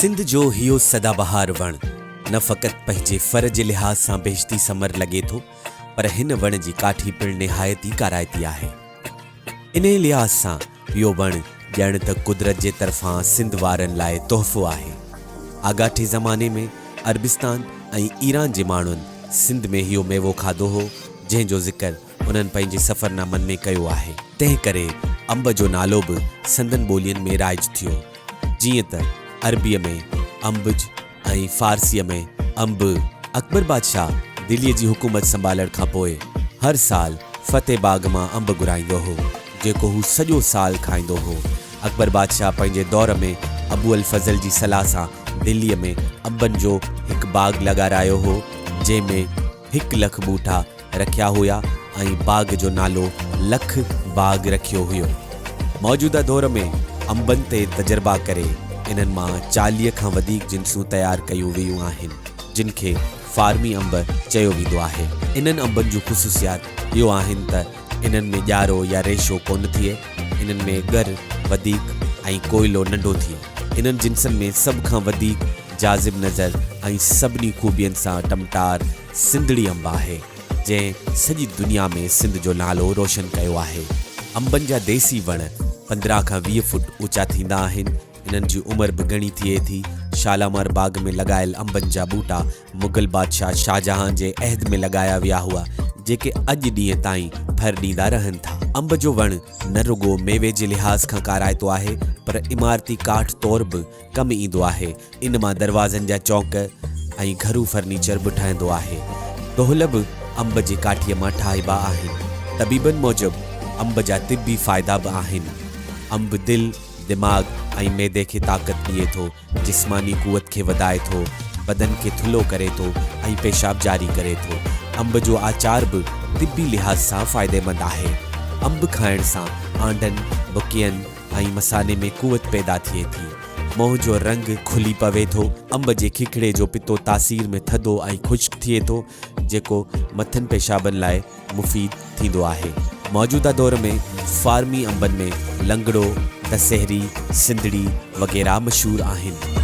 سنڌ جو اهو سدا بهار وڻ نه فقط پنهنجي ڦر جي لحاظ سان بهشتي ثمر لڳي ٿو پر هن وڻ جي ڪاٺي پڻ نهايت ئي ڪارائتي آهي. انهيء لحاظ سان اهو وڻ ڄڻ ته قدرت جي طرفان سنڌ وارن لاء تحفو آهي. آڳاٽي زماني ۾ عربستان ۽ ايران جي ماڻهن سنڌ ۾ اهو ميوو کاڌو هو، جنهن جو ذڪر انهن پنهنجي سفرنامن ۾ ڪيو آهي. تنهن ڪري انب جو نالو به سندن ٻولين ۾ رائج ٿيو، جيئن ته عربيء ۾ انبج ۽ فارسيء ۾ انب. اڪبر بادشاهه دليء جي حڪومت سنڀالڻ کان پوء هر سال فتح باغ مان انب گهرائيندو هو، جيڪو هو سڄو سال کائيندو هو. اڪبر بادشاهه پنهنجي دور ۾ ابو الفضل جي صلاح سان دليء ۾ انبن جو هڪ باغ لڳارايو هو، جنهن ۾ هڪ لک ٻوٽا رکيا هيا ۽ باغ جو نالو لک باغ رکيو هيو. موجوده دور ۾ انبن تي تجربا ڪري انهن مان 40 کان وڌيڪ جنسون تيار ڪيون ويون آهن، جن کي فارمي انب چيو ويندو آهي. انهن انبن جون خصوصيات اهو آهن ته انهن ۾ ڄارو يا ريشو ڪونه ٿئي، انهن ۾ ڳر وڌيڪ ۽ ڪوئلو ننڍو ٿئي. انهن جنسن ۾ سڀ کان وڌيڪ جاذب نظر ۽ سڀني خوبين سان ٽمٽار سنڌڙي انب آهي، جنهن سڄي دنيا ۾ سنڌ جو نالو روشن ڪيو آهي. انبن جا ديسي وڻ 15 کان 20 فوٽ اوچا ٿيندا آهن. انهن جي عمر به گهڻي ٿئي ٿي. شالامار باغ ۾ لڳايل انبن جا ٻوٽا مغل بادشاهه شاهجهان جي عهد ۾ لڳايا ويا هئا، جيڪي اڄ ڏينهن تائين ڦر ڏيندا رهن ٿا. انب جو وڻ نه رڳو ميوي جي لحاظ کان ڪارائتو آهي، پر عمارتي ڪاٺ طور به ڪم ايندو آهي. ان مان دروازن جا چونڪ ۽ گهرو فرنيچر به ٺهندو آهي. دهل به انب جي ڪاٺيء مان ٺاهبا آهن. طبيبن موجب انب جا طبي فائدا به آهن. انب دل، دماغ ۽ معدي کي طاقت ڏئي ٿو، جسماني قوت کي وڌائي ٿو، بدن کي ٿلهو ڪري ٿو ۽ پيشاب جاري ڪري ٿو. انب جو آچار به طبي لحاظ سان فائديمند آهي. انب کائڻ سان آنڊن، بڪين ۽ مثاني ۾ قوت پيدا ٿئي ٿي. منهن جو رنگ کلي پوي ٿو. انب جي ککڙي جو پتو تاثير ۾ ٿڌو ۽ خشڪ ٿئي ٿو، جيڪو مٿن پيشابن لاء مفيد ٿيندو آهي. موجوده دور ۾ فارمي انبن ۾ لنگڙو، دسهري، سنڌڙي وغيره مشهور آهن.